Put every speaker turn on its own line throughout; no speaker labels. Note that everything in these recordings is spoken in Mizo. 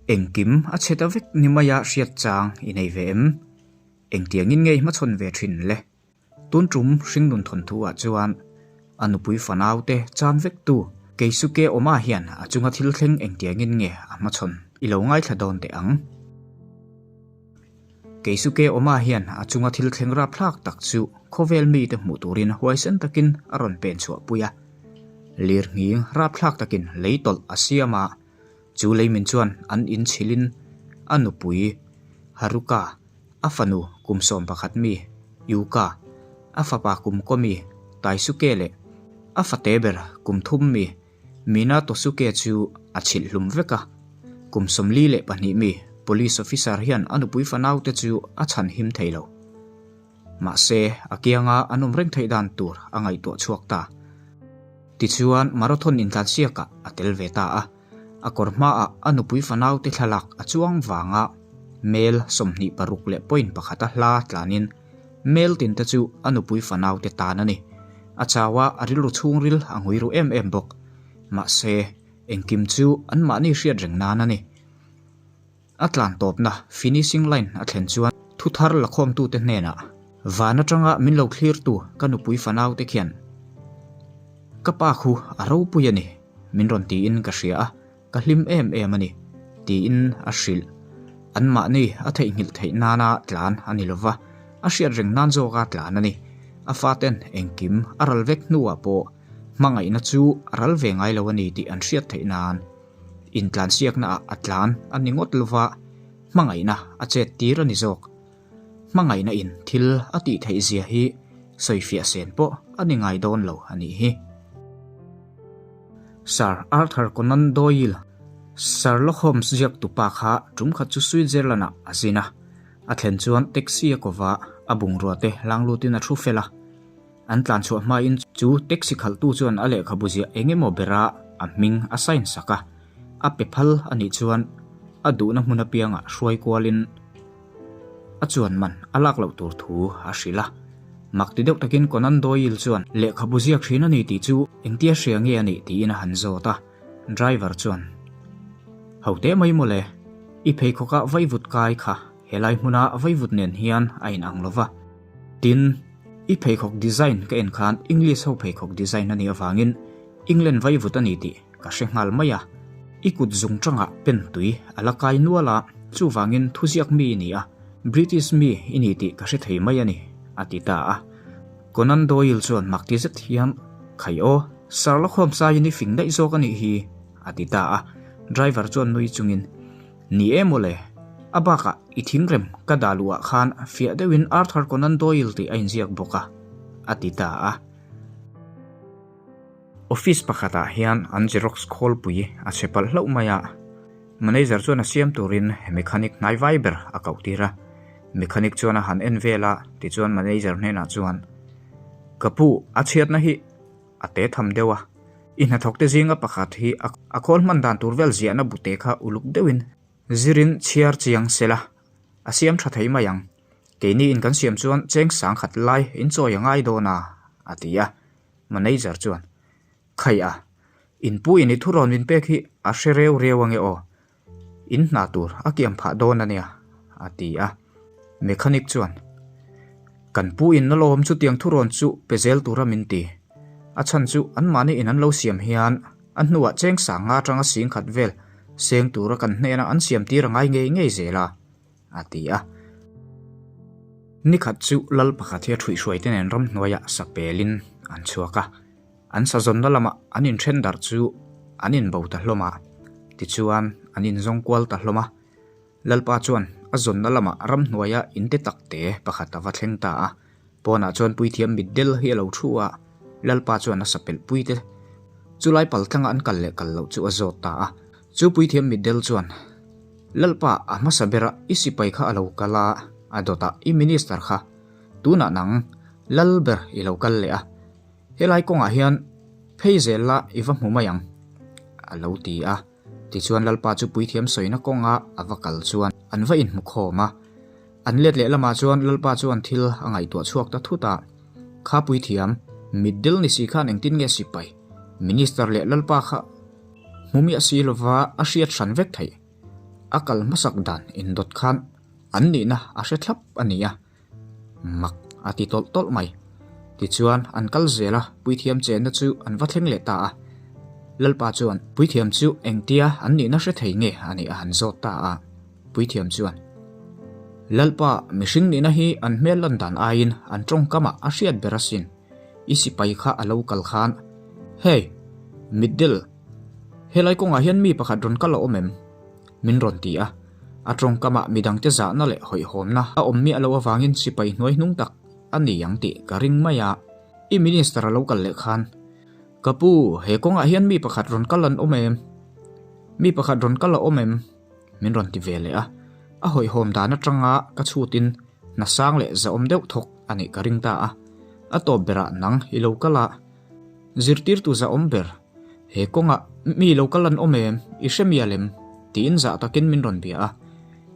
Engkim a chhe ta vek ni maia hriat chang i nei ve em? Engtiangin nge i hmachhawn ve thin le? Tun tum hringnun thawnthu ah chuan a nupui fanau te chan vek tu Keisuke Oma hian a chunga thil thleng engtiangin nge a hmachhawn i lo ngaithla dawn teh ang. Keisuke Oma hian a chunga thil thleng rapthlak tak chu khawvel mite hmuh turin huaisen takin a rawn pen chhuah pui a. Lirnghing rapthlak takin lei tawlh a siam a, chu leimin chuan an inchhilhin a nupui Haruka, a fanu kum 11 mi Yuka, a fapa kum kaw mi Taisuke leh a fate ber kum thum mi Minatosuke chu a chhilh hlum vek a. Kum 42 mi police officer hian a nupui fanaute chu a chhan him thei lo. Mahse, a kianga an awm reng theih dan tur a ngaihtuah chhuak ta. Tichuan, marathon intlansiakah a tel ve ta a. A kawr hmaah a nupui fanaute thlalak a chuang vanga mel 26 leh point pakhata hla tlanin mel tinte chu a nupui fanaute tan a ni. A chau a, a rilru chhungril a ngui ru em em bawk. Mahse, engkim chu anmahni hriat reng nan a ni. A tlan tawpna finishing line a thlen chuan thu thar lakhawmtute hnenah, Van atanga min lo thlirtu ka nupui fanaute khian ka pa khu a ropui a ni, min rawn tiin ka hria a, ka hlim em em a ni, tiin a hrilh. Anmahni a theihnghilh theih nana tlan a ni lova, a hriat reng nan zawka tlan a ni. A faten engkim a ral vek hnuah pawh hmangaihna chu a ral ve ngai lo a ni tih an hriat theih nan. Intlansiakna ah a tlan a ni ngawt lova, hmangaihna a chet tir a ni zawk. Hmangaihna in thil a tih theih zia hi sawifiah sen pawh a ni ngai dawn lo a nih hi. Sir Arthur Conan Doyle, Sherlock Holmes ziak tupa kha tum khat chu Switzerland ah a zin a. A thlen chuan taxi a kova, a bungrua te lang lutin a thu fel a. An tlan chhuah hmain chu taxi khalhtu chuan a lehkhabu ziah eng emaw bera a hming a sign sak a, a pe phal a nih chuan a duhna hmun apiangah hruai kualin a chuan man a lak loh tur thu a hrilh a. Mak ti deuh takin Conan Doyle chuan lehkhabu ziak thin a ni tih chu engtia hria nge a nih tiin a han zawt a, driver chuan, Ho teh mai mawle, i pheikhawkah vaivut kai kha helai hmuna vaivut nen hian a inang lova. Tin, i pheikhawk design ka en khan English ho pheikhawk design a nih avangin England vaivut a ni tih ka hre nghal mai a. I kut zung tangah pen tui a la kai nual a, chuvangin thuziak mi i ni a, British mi i ni tih ka hre thei mai a ni, a ti ta a. Conan Doyle chuan mak ti zet hian, Khai aw, Sherlock Holmes aiin i fing daih zawk a nih hi, a ti ta a. Driver chuan nui chungin, Ni e mawle, a bakah i thingrem ka dah luhah khan fiah deuhin Arthur Conan Doyle tih a inziak bawk a, a ti ta a. Office pakhatah hian an Xerox khawlpui a chhe palh hlauh mai a, manager chuan a siam turin mechanic hnai vai ber a koh tir a. Mechanic chuan a han en vel a, tichuan manager hnenah chuan, Ka pu, a chhiatna hi A te tham deuh a. I hnathawkte zinga pakhat hi a khawl hman dan tur vel ziahna bute kha uluk deuhin zirin chhiar chiang se la, a siam tha thei mai ang. Keini in kan siam chuan cheng sang khat lai in chawi a ngai dawn a, a ti a. Manager chuan, Khai a, in pu in i thurawn min pek hi a hre reu reu ange aw. In hna tur a kiam phah dawn a nia, a ti a. Mechanic chuan, Kan pu in a lawm chutiang thurawn chu pe zel tura min ti. A chhan chu anmahni in an lo siam hian a hnuah cheng sanga atanga sing khat vel seng tura kan hnena an siam tir a ngai ngei ngei zel a, a ti a. Nikhat chu lal pakhat hi a thuihhruaite nen ramhnuaiah sapelin an chhuak a. An sazawnna lamah an inthen darh chu an inbo ta hlawm a, tichuan an inzawng kual ta hlawm a. Lalpa chuan a zawnna lamah ramhnuaia inte tak te pakhat a va thleng ta a. Pawnah chuan puithiam mitdel hi a lo thu a, Lalpa chuan a sapelh puite chulai paltlanga an kal leh kal loh chu a zawt ta a. Chu puithiam mitdel chuan, Lalpa, a hmasa bera i sipai kha a lo kal a, a dawtah i minister kha tunah nang lal ber i lo kal leh a. Helai kawngah hian phei zel la i va hmu mai ang, a lo ti a. Tichuan Lalpa chu puithiam sawina kawnga a va kal chuan an va inhmu khawm a. An let leh lamah chuan Lalpa chuan thil a ngaihtuah chhuak ta thut a. Kha puithiam, mitdil ni si khan engtin nge sipai, minister leh Lalpa kha hmu miah si lova a hriat hran vek theih? A kal hmasak dan indawt khan an nihna a hre thlap a ni a, mak a ti tawlh tawlh mai. Tichuan an kal zel a, puithiam chenna chu an va thleng leh ta a. Lalpa chuan puithiam chu engtia an nihna hre thei nge a nih a han zawt ta a. Puithiam chuan, Lalpa, mihring nihna hi an hmel lan dan aiin an tawngkamah a hriat ber asin. I sipai kha a lo kal khan, Hey, mitdel, helai kawngah hian mi pakhat rawn kal a awm em? Min rawn ti a. A tawngkamah midangte zahna leh hawihhawmna a awm miah loh avangin sipai hnuai hnung tak a ni ang tih ka ring mai a. I minister a lo kal leh khan, Ka pu, he kawngah hian mi pakhat rawn kal an awm em? Mi pakhat rawn kal a awm em? Min rawn ti ve leh a. A hawihhawm dan atanga ka chhutin hna sang leh zahawm deuh thawk a nih ka ring ta a. A tawp berah nang i lo kal a. Zirtirtu zahawm ber, he kawngah mi lo kal an awm em? I hre mial em? Tiin zah takin min rawn bia a.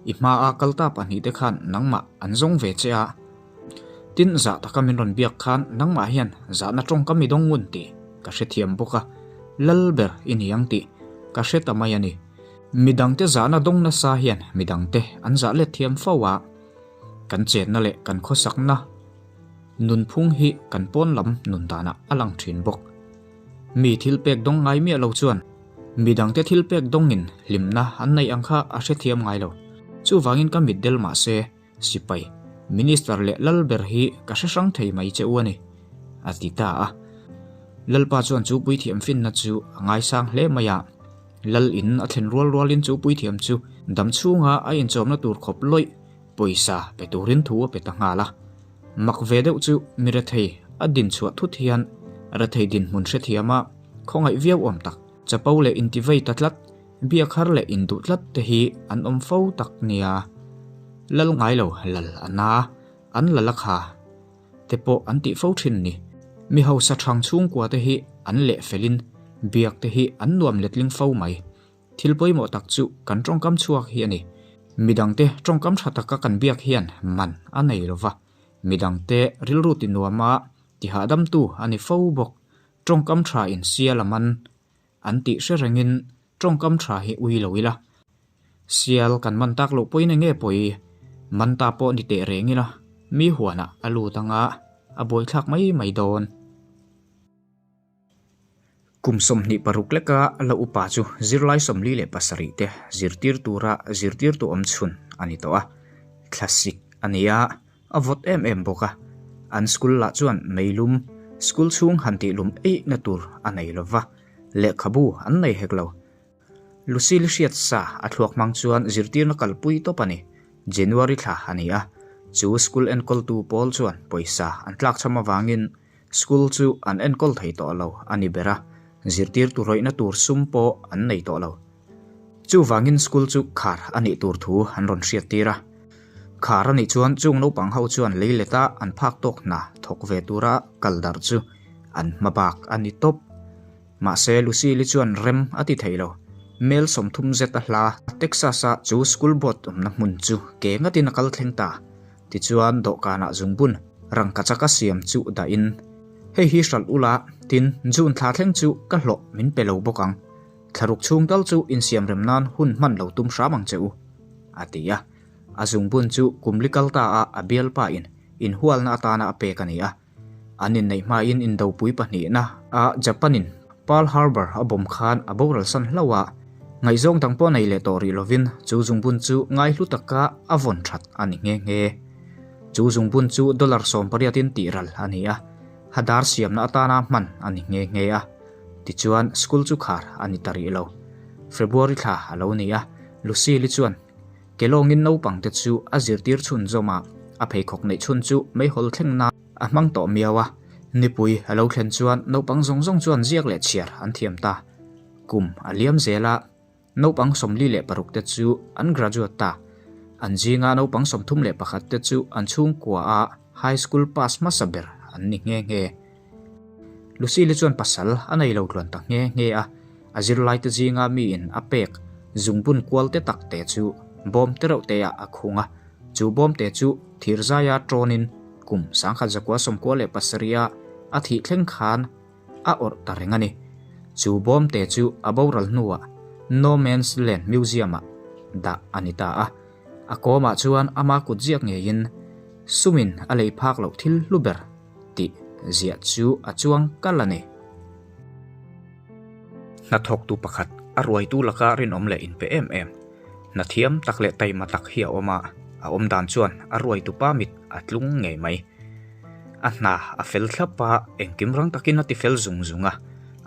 I hmaa kal ta pahnihte khan nangmah an zawng ve che a. Tin, zah taka min rawn biak khan nangmah hian zahna tawngkam i dawng ngun tih ka hrethiam bawk a, lal ber i ni ang tih ka hre ta mai a ni. Midangte zahna dawng nasa hian midangte an zah let thiam fo a, kan chenna leh kan khawsakna nunphung hi kan pawn lam nun danah a lang thin bawk. Mi thil pek dawng ngai miah lo chuan midangte thil pek dawngin hlimna an neih ang kha a hrethiam ngai lo. Chuvangin ka mitdel mahse Sipai, Minister leh lal ber hi ka hre hrang thei mai che u a ni, a ti ta a. Lalpa chuan chu puithiam finna chu a ngaisang hle mai a. Lal in a thlen rual rualin chu puithiam chu dam chhunga a inchawmna tur khawp lawih pawisa pe turin thu a pe ta nghal a. Mak ve deuh chu mi rethei a din chhuah thut hian rethei dinhmun hrethiam a khawngaih viau awm tak. Chapo leh intivei ta tlat Biak har leh induh tlat te hi an awm fo tak nia. Lal ngai lo lal a na, an lal a kha te pawh an tih fo thin ni. Mi hausa thang chhungkua te hi an leh felin biak te hi an nuam letling fo mai. Thil pawimawh tak chu kan tawngkam chhuak hi a ni. Midangte tawngkam tha taka kan biak hian man a nei lova, midangte rilru ti nuama ti hahdamtu a ni fo bawk. Tawngkam tha in sial a man An tih hre rengin tawngkam tha hi ui lo ila. Sial kan man tak loh pawhin enge pawi man ta pawh ni teh reng ila, mi huanah a lut anga a buaithlak mai mai dawn. Kum 26 leka la upa chu zirlai 47 te zirtir tura zirtirtu awm chhun a ni tawh a, thlasik a ni a. A vawt em em bawk a, an school lah chuan meilum school chhung han tih lum eih na tur a nei lo va, lehkhabu an nei hek lo. Lucille hriat sa a thluak hmang chuan zirtirna kalpui tawp a ni. January thla a ni a, chu school enkawltu pawl chuan pawisa an tlakchham avangin school chu an enkawl thei tawh lo a ni ber a, zirtirtu rawihna tur sum pawh an nei tawh lo. Chuvangin school chu khar a nih tur thu an rawn hriattir a. Khar a nih chuan chung naupang ho chuan lei leta an phak tawk hna thawk ve tura kal darh chu an hma bak a ni tawp. Mahse Lucille chuan rem a ti thei lo. Mel 30 zet a hla Texas-a chu school board awmna hmun chu ke ngatin a kal thleng ta. Tichuan dawhkanah zungbun rangkachak a siam chu dahin, Hei hi hralh ula, tin June thla thleng chu ka hlawh min pe lo bawk ang. Thlaruk chhung tal chu insiamrem nan hun hman lo tum hram ang che u, a ti a. A zungbun chu kum li kal ta a a bialpa in inhualna atana a pek a ni a. An inneih hmain indopui pahnihna a Japan in Pearl Harbor a bawm khan a boral san hlauh a. Ngaihzawng dang pawh nei leh tawh rih lovin chu zungbun chu ngaihlu taka a vawn that a ni nghe nghe. Chu zungbun chu dollar 18 in tih ral a ni a. Hadar siamna atana hman a ni nghe nghe a. Tichuan, school chu khar a ni ta rih lo. February thla a lo ni a, Lucille-i chuan kelawngin naupangte chu a zirtir chhunzawm a, a pheikhawk neih chhun chu meihawl thleng nan a hmang tawh miau a. Nipui a lo thlen chuan naupang zawng zawng chuan ziak leh chhiar an thiam ta. Kum a liam zel a. Naupang 46 te chu an graduate ta. An zinga naupang 31 te chu an chhungkua a high school pass hmasa ber an ni nghe nghe. Lucille chuan pasal a nei lo tluan ta nghe nghe a, a zirlai te zinga miin a pek zungbun kual te tak te chu bawm te reuh te ah a khung a, chu bawm te chu thirzaia tawnin kum 1997 a a thih thleng khan a awrh ta reng a ni. Chu bawm te chu a boral hnuah No Man's Land Museum-ah dah a ni ta a. A kawmah chuan ama kut ziak ngeiin sumin a lei phak loh thil hlu ber tih ziah chu a chuang kal a ni. Hnathawktu pakhat a ruaitu laka rinawm leh inpe em em, hna thiam tak leh taima tak hi a awm a, a awm dan chuan a ruaitupa mit a tlung ngei mai. A hna a fel thlap a, engkim rang takin a ti fel zung zung a,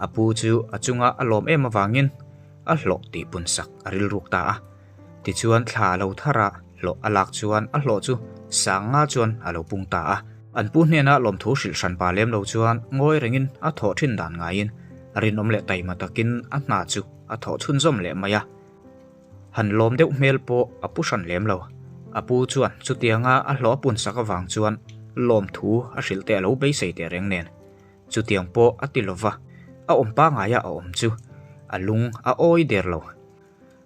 a pu chu a chunga a lawm em avangin a hlawh tih punsak a rilruk ta a. Tichuan thla a lo thar a, hlawh a lak chuan a hlawh chu sang nga chuan a lo pung ta a. An pu hnena lawmthu hrilh hran pa lem lo chuan ngawi rengin a thawh thin dan ngaiin rinawm leh taima takin a hna chu a thawh chhunzawm leh mai a. Han lawm deuh hmel pawh a pu hran lem lo. A pu chuan chutianga a hlawh a punsak avang chuan lawmthu a hrilh te a lo beisei teh reng nen. Chutiang pawh a ti lova, a awm pangaia a awm chu a lung a awi der lo.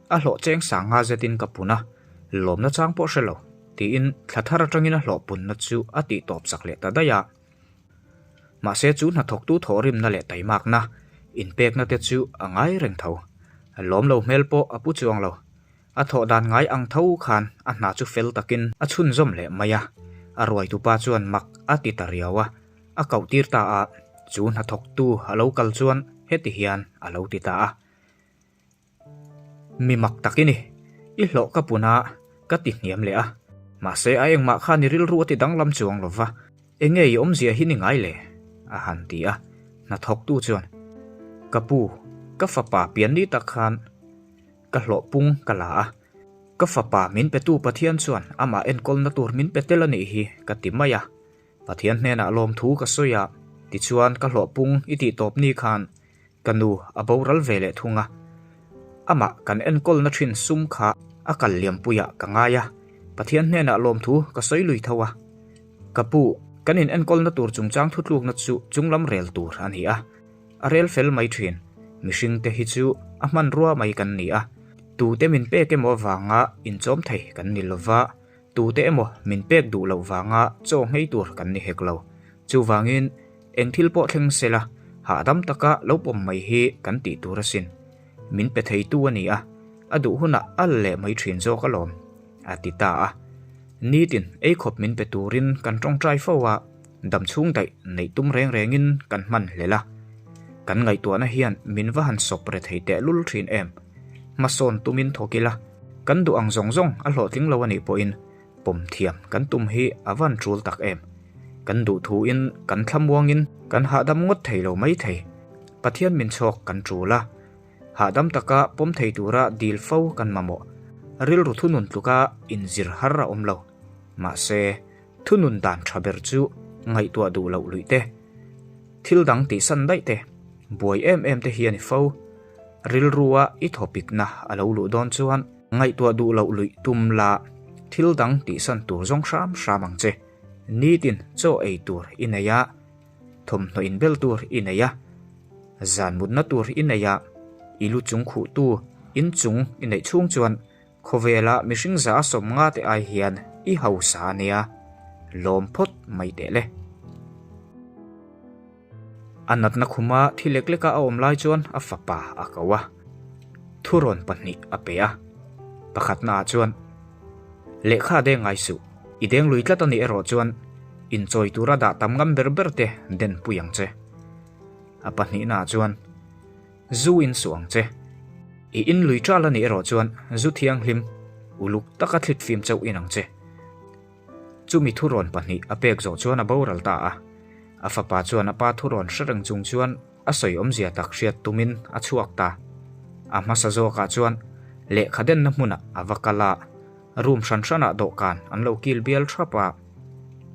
A hlawh cheng sang nga zetin ka pun a, lawmna chang pawh hre lo, tiin thla thar atangin a hlawh punna chu a tih tawp sak leh ta daih a. Mahse chu hnathawktu thawhrimna leh taimakna, inpekna te chu a ngai reng tho. Lawm lo hmel pawh a pu chuang lo. A thawh dan ngai ang tho khan a hna chu fel takin a chhunzawm leh mai a. A ruaitupa chuan mak a ti ta riau a, a koh tir ta a, chu hnathawktu a lo kal chuan heti hian a lo ti ta a. Mi mak tak i ni. I hlawh ka pun a, ka ti hniam leh a. Mahse a engmah khan i rilru a ti danglam chuang lo va, enge i awmzia hi ni ngai le? a han ti a. Hnathawktu chuan, Ka pu, ka fapa pian ni tak khan ka hlawh pung ka la a. Ka fapa min petu Pathian chuan amah enkawlna tur min pe tel a nih hi ka ti mai a. Pathian hnenah lawmthu ka sawi a, tichuan ka hlawh pung i tih tawp ni khan Ka nu a boral ve leh thung a, amah kan enkawlna thin sum kha a kal liampuiah ka ngai a, Pathian hnenah lawmthu ka sawi lui tho a. Ka pu, kan in enkawlna tur chungchang thutlukna chu chunglam rel tur a ni a, a rel fel mai thin, mihringte hi chu a hmanrua mai kan ni a, tute min pek emaw avanga inchawm thei kan ni lova, tute emaw min pek duh loh vanga chaw nghei tur kan ni hek lo. Chuvangin, Eng thil pawh thleng se la, hahdam taka lo pawm mai hi kan tih tur asin. Min pe theitu a ni a, a duh hunah a la leh mai thin zawk alawm, a ti ta a. Nitin ei khawp min pe turin kan tawngtai fo a, dam chhung daih neih tum reng rengin kan hman hlel a. Kan ngaihtuahna hian min va han sawp re thei tehlul thin em. Hmasawn tumin thawk ila, kan duh ang zawng zawng a hlawhtling lo a nih pawhin Pawm thiam kan tum hi a van tul tak em? Kan duh thuin kan thlamuangin kan hahdam ngawt thei lo mai thei. Pathian min chhawk kan tul a, hahdam taka pawm thei tura dil fo kan mamawh. Rilru thunun tluka inzir har a awm lo. Mahse, thunun dan tha ber chu ngaihtuah duh loh luih te, thil dang tihsan daih te, buai em em te hi a ni fo. Rilrua i thawpikna a lo luh dawn chuan Ngaihtuah duh loh luih tum la, thil dang tihsan tur zawng hram hram ang che. Nitin chaw ei tur i nei a, thawmhnaw inbel tur i nei a, zan mutna tur i nei a, i lu chung khuhtu inchung i neih chhung chuan khawvela mihring za a 50 te ai hian i hausa a nia, lawm phawt mai teh le. A natna khuma thi lek leka a awm lai chuan a fapa a ko a, thurawn pahnih a pe a. Pakhatnaah chuan, Lehkha deng ngai suh, i deng lui tlat a nih erawh chuan inchawi tura dah tam ngam ber ber te den pui ang che. A pahnihnaah chuan, Zu in suh ang che. I in lui ṭal a nih erawh chuan zu thianghlim, uluk taka thlit fim chauh in ang che. Chumi thurawn pahnih a pek zawh chuan a boral ta a. A fapa chuan a pa thurawn hre reng chung chuan a sawi awmzia tak hriat tumin a chhuak ta. A hmasa zawkah chuan lehkha denna hmunah a va kal a, room hran hranah dawhkan an lo kil bial thap a.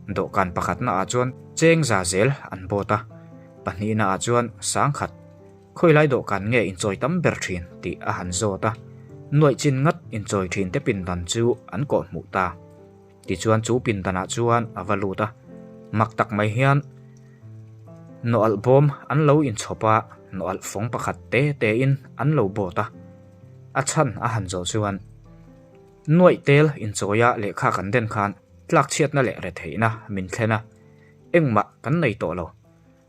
Dawhkan pakhatnaah chuan cheng za zel an bawt a, pahnihnaah chuan sangkhat. Khawilai dawhkan nge inchawi tam ber thin tih a han zawt a, nuaih chin ngat inchawi thin te pindan chu an kawh hmuh ta. Tichuan chu pindanah chuan a va lut a, mak tak mai hian nawalh bawm an lo inchhawp a, nawalh fawng pakhat te te in an lo bawt a. A chhan a han zawh chuan nuaih tel inchawia lehkha kan den khan tlakchhiatna leh retheihna min thlen a, engmah kan nei tawh lo.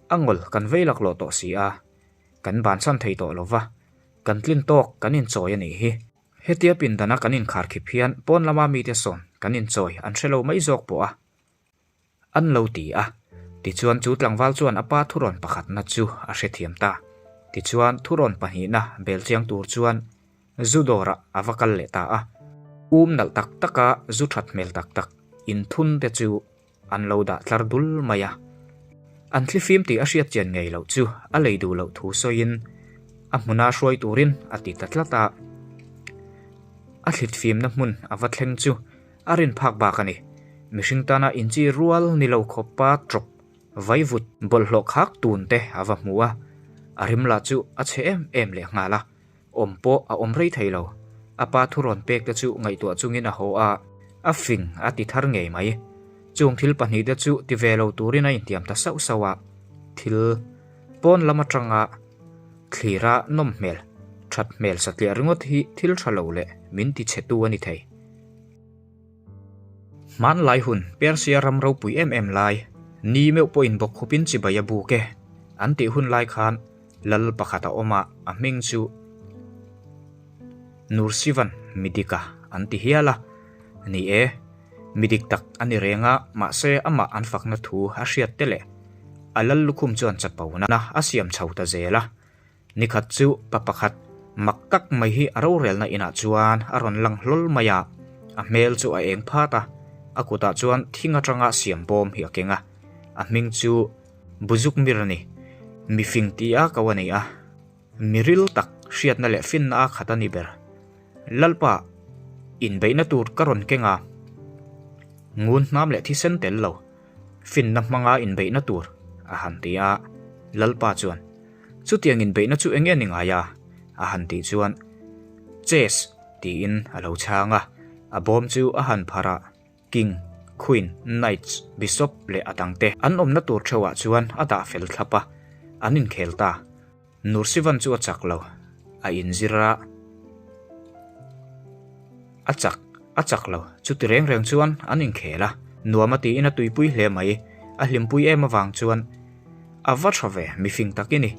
A ngawl kan vei laklawh tawh si a, kan bansan thei tawh lo va, kan tlin tawk kan inchawi a nih hi. Hetia pindana kan inkharkhip hian pawn lama mite sawn kan inchawi an hre lo mai zawk pawh a. An lo ti a. Tichuan chu tlangval chuan a pa thurawn pakhatna chu a hrethiam ta. Tichuan thurawn pahnihna bel chiang tur chuan zu dawrah a va kal leh ta a. Um nalh tak taka zu that hmel tak tak inthun te chu an lo dah tlar dul mai a. An thlifim tih a hriat chian ngei loh chu a lei duh loh thu sawiin a hmuna hruai turin a ti ta tlat a. A thlitfimna hmun a va thleng chu A rin phak bak a ni. Mihring tana inchi rual ni lo khawpa trawp vaivut bawlhhlawh khak tun te a va hmu a, a rim lah chu a chhe em em leh nghal a, awm pawh a awm rei thei lo. A pa thurawn pek te chu ngaihtuah chungin a haw a, a fing a ti thar ngei mai. Chung thil pahnihte chu ti ve lo turin a intiam ta sauh sauh a, thil pawn lam atanga thlira nawm hmel, that hmel satliah ringawt hi thil tha lo leh min ti chhetu a ni thei. Hmanlai hun Persia ram ropui em em lai, ni meuh pawhin bawk khupin chibai a buk e, an tih hun lai khan lal pakhat a awm a, a hming chu Nursivan Midika an ti hial a. Ni e, midik tak a ni reng a, mahse amah an fakna thu a hriat te leh a lal lukhum chuan chapona a siam chho ta zel a. Nikhat chu pa pakhat mak tak mai hi a rorelna inah chuan a rawn lang hlawl mai a, a hmel chu a eng phat a, a kutah chuan thing atanga siam bawm hi a keng a, a hming chu Buzukmir a ni. Mifing ti a ko a ni a, miril tak hriatna leh finna a khat a ni ber. Lalpa, inbeihna tur ka rawn keng a, ngun hnam leh thisen tel lo, Finna hmanga inbeihna tur, a han ti a. Lalpa chuan, Chutiang inbeihna chu eng nge ni ngai a? a han tih chuan, Chess, tiin a lo chhang a. A bawm chu a han pharh a, King, Queen, Knights, Bishop leh a dangte an awmna tur theuhah chuan a dah fel thlap a, an inkhel ta. Nursivan chu a chak lo, a inzir a, a chak, a chak lo. Chuti reng reng chuan an inkhel a, nuam a tiin a tuipui hle mai. A hlimpui em avang chuan, A va tha ve, mifing tak i ni.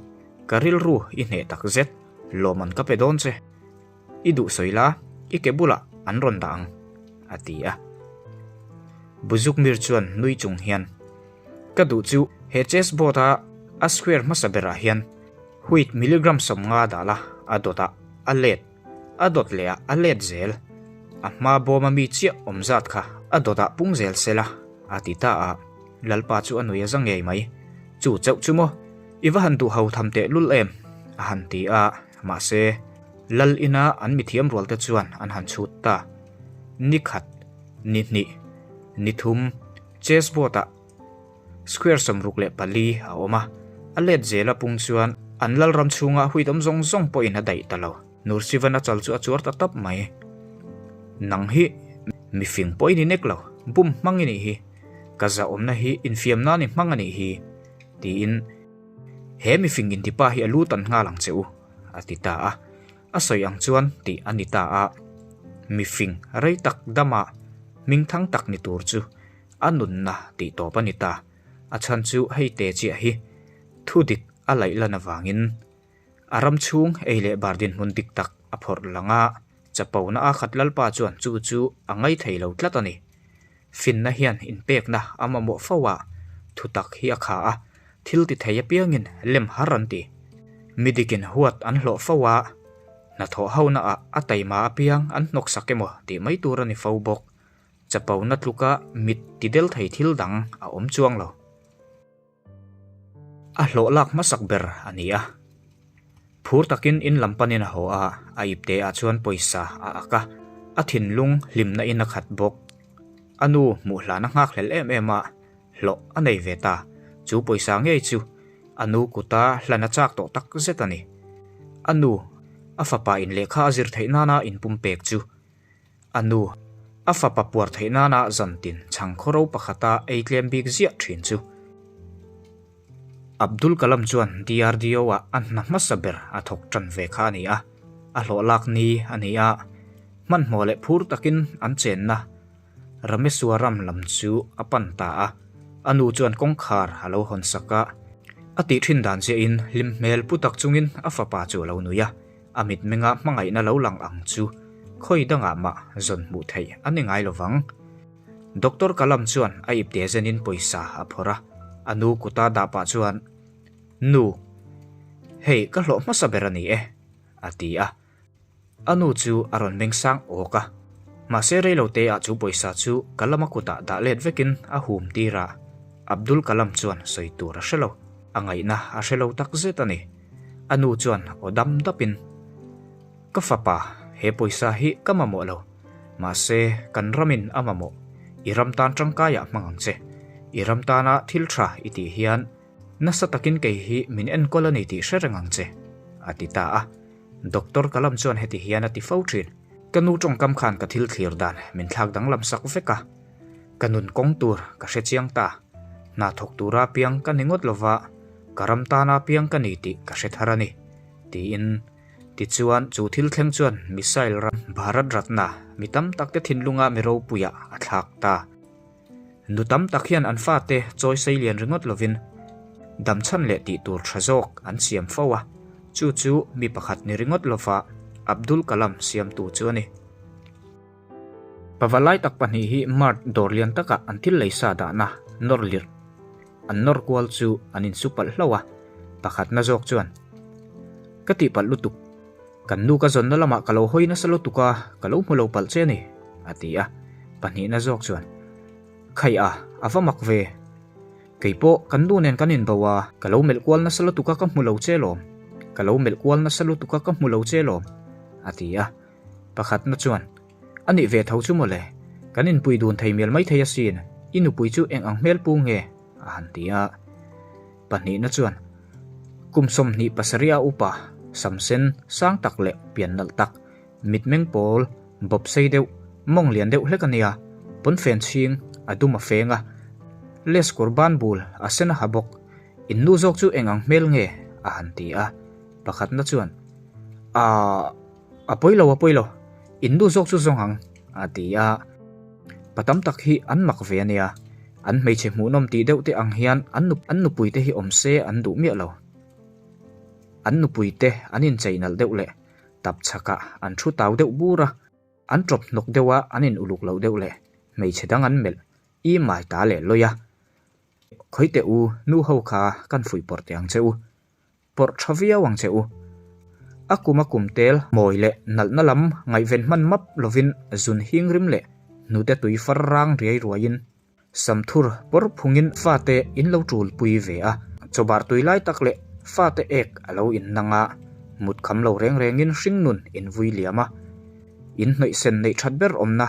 Ka rilru i hneh tak zet, lawmman ka pe dawn che. I duh sawi la, i ke bulah an rawn dah ang, a ti a. Buzukmir chuan nui chung hian, Ka duh chu he chess board a a square hmasa berah hian wheat milligram 50 dah la, a dawtah a let, a dawt leh ah a let zel, a hma bawma mi chiah awm zat kha a dawtah pung zel se la, a ti ta a. Lalpa chu a nui a za ngei mai. Chu chauh chu maw? I va han duh ho tham teh lul em? a han ti a. Mahse, Lal ina an mithiam rualte chuan an han chhut ta. Ni khat, ni hnih, ni thum, chess board-ah square 64 a awm a, a let zela pung chuan an lal ram chhunga huitawm zawng zawng pawhin a daih ta lo. Nursivan a chal chu a chuar ta tap mai. Nang hi mifing pawh i ni nek lo, bum hmang i nih hi. Ka zahawmna hi infiam nan i hmang a nih hi, tiin. He mifing intipa hi a lu tan nghal ang che u, a ti ta a. A sawi ang chuan tih a ni ta a. Mifing rei tak dama hmingthang tak ni tur chu a nunna tih tawp a ni ta. A chhan chu hei te chiah hi thu dik a laih lan avangin a ram chhung ei leh bar dinhmun dik tak a phawrh lang a, chapona a khat Lalpa chuan chu chu a ngaithei lo tlat a ni. Finna hian inpekna a mamawh fo a, thutak hi a kha a, thil ti thei apiangin lem har an ti. Mi dikin huat an hlawh fo a, hnathawh hona ah a taima apiang an hnawksak emaw tih mai tur a ni fo bawk. Chapona tluka mit ti del thei thil dang a awm chuang lo. A hlawh lak hmasak ber a ni a. Phur takin in lam panin a haw a, a ipte ah chuan pawisa a ak a, a thinlung hlimna in a khat bawk. A nu hmuh hlan a nghak hlel em em a, hlawh a nei ve ta. Chu pawisa ngei chu a nu kuta hlan a chak tawh tak zet a ni. A nu, a fapa in lehkha a zir theih nana inpumpek chu A nu, a fapa puar theih nana zantin chhang khawro pakhata ei tlem bik ziah thin chu. Abdul Kalam chuan DRDO-ah a hna hmasa ber a thawk tan ve kha a ni a, a hlawh lak ni a ni a, hmanhmawh leh phur takin an chenna Rameswaram lam chu a pan ta a, a nu chuan kawngkhar a lo hawn sak a, a tih thin dan chiahin hlim hmel pu tak chungin a fapa chu a lo nui a. A mitmenga hmangaihna lo lang ang chu. khawi dangah mah zawn hmuh theih a ni ngai lovang. Doctor Kalam chuan a ipte zenin pawisa a phawrh a, a nu kuta dah pah chuan, Nu, hei ka hlawh hmasa ber a ni e, a ti a. A nu chu a rawn meng sang awk a, mahse reilote ah chu pawisa chu Kalama kutah dah let vekin a hum tir a, Abdul Kalam chuan sawi tur a hre lo, a ngaihna a hre lo tak zet a ni. A nu chuan aw dam dapin, Ka fapa, he pawisa hi ka mamawh lo, mahse kan ramin a mamawh, i ram tan tangkaiah hmang ang che, i ram tana thil tha i tih hian nasa takin kei hi min enkawl a ni tih hre reng ang che, a ti ta a. Doctor Kalam chuan heti hian a ti fo thin. Ka nu tawngkam khan ka thil thlir dan min thlak danglam sak vek a, ka nun kawng tur ka hre chiang ta. Hna thawk tura piang ka ni ngawt lova, ka ram tana piang ka ni tih ka hre thar a ni, tiin. Tichuan, chu thil thleng chuan missile ram Bharat Ratna mi tam takte thinlunga mi ropuiah a thlak ta. Nu tam tak hian an fate chawi sei lian ringawt lovin damchhan leh tih tur tha zawk an siam fo a, chu chu mi pakhat ni ringawt lova Abdul Kalam siamtu chu a ni. Pavalai tak pahnih hi Mart dawr lian takah an thil lei sa dahna nawr lirh an nawr kual chu an insu palh hlauh a, pakhatna zawk chuan, Ka tihpalh lutuk. Kan nu ka zawnna lamah ka lo hawi nasa lutuk a, ka lo hmu lo palh che a ni, a ti a. Pahnihna zawk chuan, Khaih a, a va mak ve. Kei pawh kan nu nen kan inbo a, ka lo melh kual nasa lutuk a ka hmu lo che lawm. Ka lo melh kual nasa lutuk a ka hmu lo che lawm, a ti a. Pakhatna chuan, A nih ve tho chu mawle, kan inpui dun thei mial maithei asin, i nupui chu eng ang hmel pu nge? a han ti a. Pahnihna chuan, Kum 27 a upa, sam sen sang tak leh pian nalh tak, mitmeng pawl bawp sei deuh, mawng lian deuh hlek a nia, pawnfen chhing a dum a feng a, les kawr ban bul a sen a ha bawk, in nu zawk chu eng ang hmel nge? a han ti a. Pakhatna chuan, Aaa, a pawi lo, a pawi lo, in nu zawk chu zawng ang, a ti a. Pa tam tak hi an mak ve a nia, an hmeichhe hmuhnawm tih deuh te ang hian an an nupui te hi awm se an duh miah lo. An nupui te an inchei nalh deuh leh tap chhakah an thu tau deuh bur a, an tawp hnawk deuh a an in uluk loh deuh leh hmeichhe dang an melh i mai ta leh lawi a. Khawi teh u, nu ho kha kan fuih pawrh teh ang che u. Pawrh tha viau ang che u. A kum a kum tel mawi leh nalhna lam ngaihven hman map lovin zun hing rim leh hnute tui far rang riai ruaiin samthur pawr phungin fate in lo tul pui ve a. Chawbar tui lai tak leh fate ek a lo innang a, mut kham lo reng rengin hringnun in vui liam a. In hnawihsen neih that ber awmna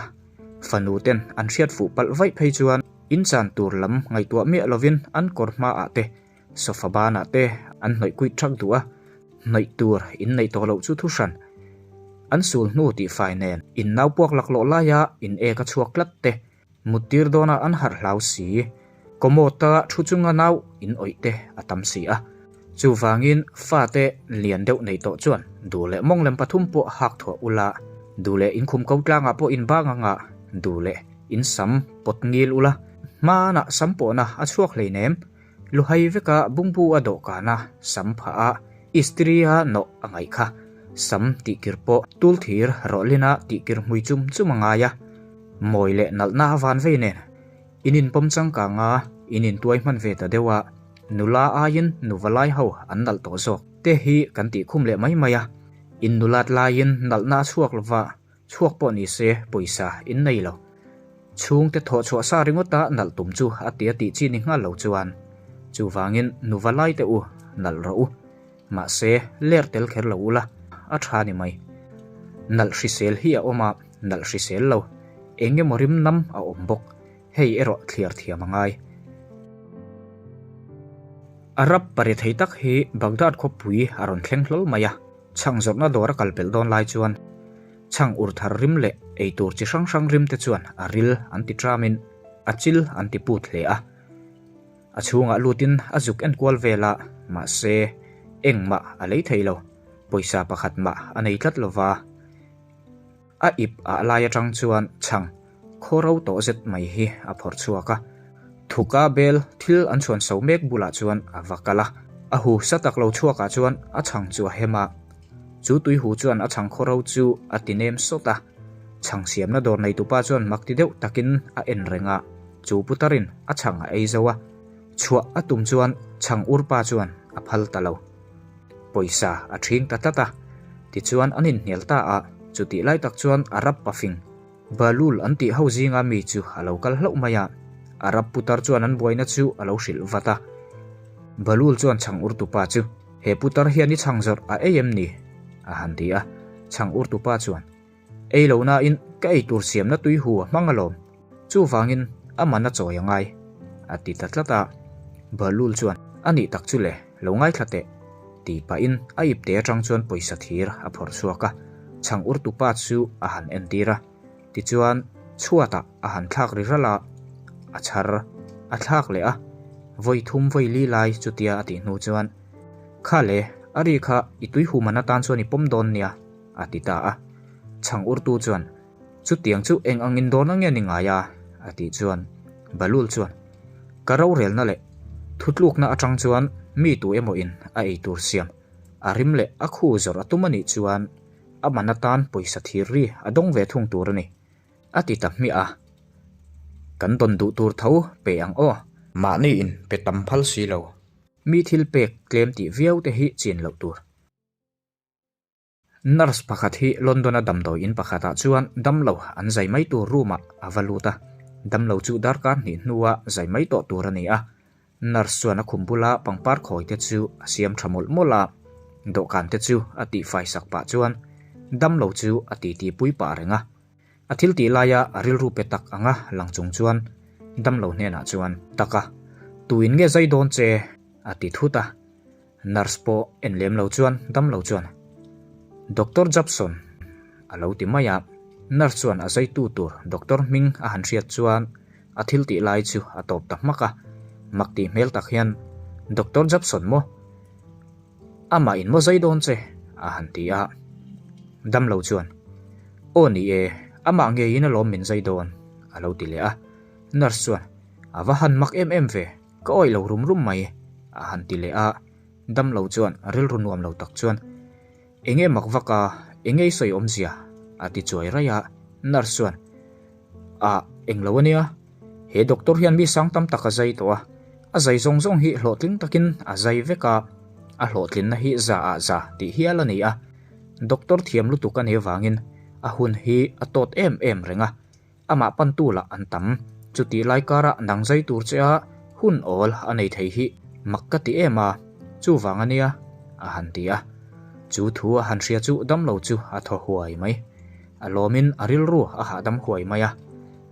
fanu ten an hriat fuh palh vaih phei chuan in chan tur lam ngaihtuah miah lovin an kawr hmaah te Sofa banah te an hnawih kuit thak duh a, hnawih tur in neih tawh loh chu thu hran. An sul hnu tih fai nen in nau puak laklawh laia in ek a chhuak tlat te, mut tir dawna an harh hlau si, commode-a thu chunga nau in awih te a tam si a. Chuvangin fate lian deuh neih tawh chuan duh leh mawng lem pathum pawh hak thuah ula, duh leh inkhum ko tlangah pawh in bang anga, duh leh in sam pawt ngil ula, hmanah sam pawhna a chhuak hleinem. Luhai veka bungbu a dawhkan a, sam phah a, istiri a nawh a ngaih kha. Sam tihkir pawh tulthir rawhlina tihkir hmui chum chum a ngai a. Mawi leh nalhna a van vei nen. In inpawm changkang a, in intuai hman ve ta deuh a, nula aiin nuva lai ho an nalh tawh zawk te hi kan tihkhum leh mai mai a. In nulat laiin nalhna a chhuak lova, Chhuak pawh ni se pawisa in nei lo. Chhungte thawh chhuah sa ringawta nalh tum chu a tia tih chi ni nghal lo chuan. Chuvangin nuva lai teh u, nalh rawh u. Mahse, ler tel kher lo ula, a tha ni mai. Nalh hrisel hi a awm a, nalh hrisel lo. Eng emaw rim nam a awm bawk. Hei erawh thliar thiam a ngai. Arab pari thei tak hi Baghdad khawpui a rawn thleng hlawl mai a. Chhang zawrhna dawr a kal pelh dawn lai chuan chhang ur thar rim leh eitur chi hrang hrang rim te chuan a ril an ti ṭamin a chil an ti put hle a. A chhungah lutin a zuk en kual vel a, mahse engmah a lei thei lo, pawisa pakhat mah a nei tlat lo va. A ip ah lai atang chuan chhang khaw ro tawh zet mai hi a phawrh chhuak a. Thuka bel thil an chhuan so mek bulah chuan a va kal a. A hu sa tak lo chhuak ah chuan a chhang chu a hem a. Chu tui hu chuan a chhang khaw ro chu a ti nem sawt a. Chhang siamna dawr neitupa chuan mak ti deuh takin a en reng a, chu putarin a chhang a ei zo a, chhuah a tum chuan chhang urpa chuan a phal ta lo. Pawisa a ṭhing ta tlat a, tichuan an inhnial ta a, chutih lai tak chuan Arab pafing Balul an tih ho zinga mi chu a lo kal hlauh mai a, Arab putar chuan an buaina chu a lo hrilh vat a. Balul chuan chhang urtupa chu, He putar hian i chhang zawrh a ei em ni? a han ti a. Chhang urtupa chuan, Ei lo nain ka ei tur siamna tui hu a hmang alawm, chuvangin a man a chawi a ngai, a ti ta tlat a. Balul chuan, A nih tak chu le, lo ngaithla teh, tih pahin a ipte atang chuan pawisa thir a phawrh chhuak a, chhang urtupa chu a han entir a. Tichuan, chhuatah a han thlak ri ralh a, a chhar a thlak leh a, vawi thum vawi li lai chutia a tih hnu chuan, Kha le, a ri kha i tui human atan chuan i pawm dawn nia, a ti ta a. Chhang urtu chuan, Chutiang chu eng angin dawn ange ni ngai a? a tih chuan Balul chuan, Ka rorelna leh thutlukna atang chuan mi tu emaw in a ei tur siam a rim leh a khu zawrh a tum a nih chuan a man atan pawisa thir ri a dawng ve thung tur a ni, a ti ta hmiah a. Kan dawn duh tur tho pe ang aw. Mahni in pe tam phal si lo. Mi thil pek tlem tih viau te hi chin loh tur. Nurse pakhat hi London-a damdawi in pakhatah chuan damlo an zai mai tur room-ah a va lut a, damlo chu darkar hnih hnua zai mai tawh tur a ni a. Nurse chuan a khum bula pangpar khawi te chu a siam tha mawlh mawlh a, dawhkan te chu a tihfai sak pah chuan damlo chu a titi pui pah reng a. A thil tih laia a rilru pe tak anga lang chung chuan damlo hnenah chuan, Taka, tuin nge zai dawn che? a ti thut a. Nurse pawh en lem lo chuan damlo chuan, Doctor Jobson a lo ti mai a. Nurse chuan a zaitu tur doctor hming a han hriat chuan a thil tih lai chu a tawp ta hmak a. Mak tih hmel tak hian, Doctor Jobson maw? Amah in maw zai dawn che? a han ti a. Damlo chuan, Aw ni e, amah ngeiin alawm min zai dawn a lo ti leh a. Nurse chuan, A va han mak em em ve. Ka awih lo rum rum mai, a han ti leh a. Damlo chuan rilru nuam lo tak chuan, Enge mak vak a, enge i sawi awmzia? a ti chuai raih a. Nurse chuan, Ah, eng lo ania. He doctor hian mi sang tam tak a zai tawh a, a zai zawng zawng hi hlawhtling takin a zai vek a, a hlawhtlinna hi za ah za tih hial a ni a. Doctor thiam lutuk a nih avangin a hun hi a tawt em em reng a. Amah pantu lah an tam. Chutih lai karah nang zai tur che a hun awl a nei thei hi mak ka ti em a, chuvang a nia, a han ti a. Chu thu a han hria chu damlo chu a thaw huai mai. A lawmin a rilru a hahdam huai mai a.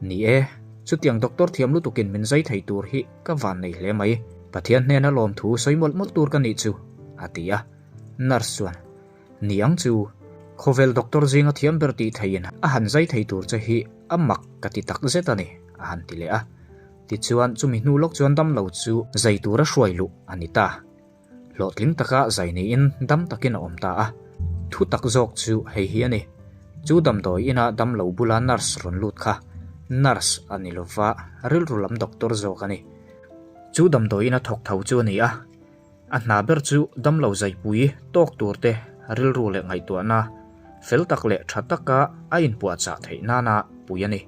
Ni e, chutiang doctor thiam lutukin min zai thei tur hi ka van nei hle mai. Pathian hnena lawmthu sawi mawlh mawlh tur ka nih chu, a ti a. Nurse chuan. Ni ang chu, khawvel doctor zinga thiam ber tih theiin a han zai thei tur che hi a mak ka ti tak zet a ni, a han ti leh a. Tichuan chumi hnu lawk chuan damlo chu zai tura hruai luh a ni ta. Hlawhtling taka zai niin dam takin a awm ta a. Thu tak zawk chu hei hi a ni. Chu damdawi ina damlo bula nurse rawn lut kha nurse a ni lova, rilru lam doctor zawk a ni. Chu damdawi ina thawk tho chu a ni a. A hna ber chu damlo zaipui tawk tur te rilru leh ngaihtuahna fel tak leh tha taka a inpuahchah theih nana pui a ni.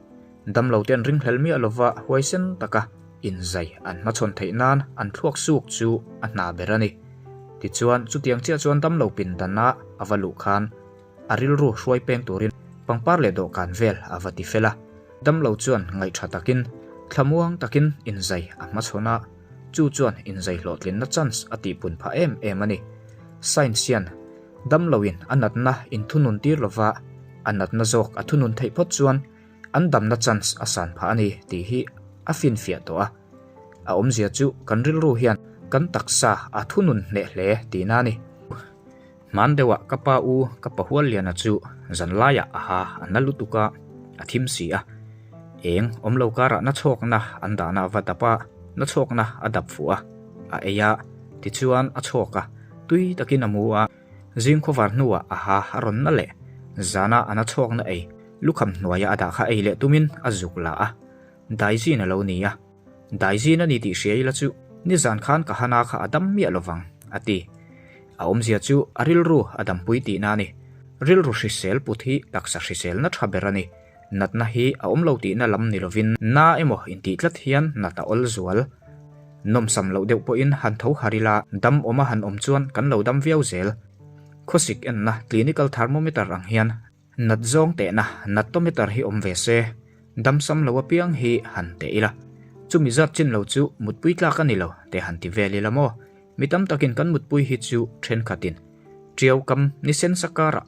Damlo te an ringhlel miah lova huaisen taka inzai an hmachhawn theih nan an thluak suk chu a hna ber a ni. Tichuan, chutiang chiah chuan damlo pindana a va luh khan A rilru hruai peng turin pangpar leh dawhkan vel a va ti fel a. Damlo chuan ngaihṭha takin, thlamuang takin inzai a hmachhawn a, chu chuan inzai hlawhtlinna chance a tihpun phah em em a ni. Science hian damloin a natna inthunun tir lova a natna zawk a thunun theih phawt chuan an damna chance a san phah a ni tih hi a finfiah tawh a. A awmzia chu kan rilru hian kan taksa a thunun hneh hle tihna a ni. Hman deuhah ka pa u ka pahual liana chu zan laiah a ha a na lutuk a, a thim si a. Eng awm lo karah na chhawkna an dahna a va dap a, na chhawkna a dap fuh a, a ei a, tichuan a chhawk a, tui takin a mu a, zing khawvar hnuah a ha a rawn na leh, zana a na chhawkna ei lukham hnuaia a dah kha ei leh tumin a zuk la a, daizin a lo ni a. Daizin a ni tih hria ila chu nizan khan ka hana kha a dam miah lovang, a ti. A awmzia chu a rilru a dampui tihna a ni. Rilru hrisel put hi taksa hriselna tha ber a ni. Natna hi a awm lo tihna lam ni lovin na emaw intih tlat hian nat a awl zual. Nawmsam loh deuh pawhin han tho har ila, dam awma han awm chuan kan lo dam viau zel. Khawsik enna clinical thermometer ang hian nat zawng tehna nattometer hi awm ve se, damsam lo apiang hi han teh ila. Chumi zat chin lo chu mutpui tlak a ni lo te han ti vel ila maw? Mi tam takin kan mutpui hi chu thenkhatin Tiau kam ni sensa karah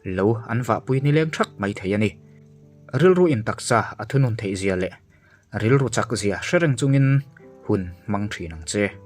lo an vahpui nileng thak mai thei a ni. Rilru in taksa a thunun theih zia leh rilru chak zia hre reng chungin hun hmang thin ang che.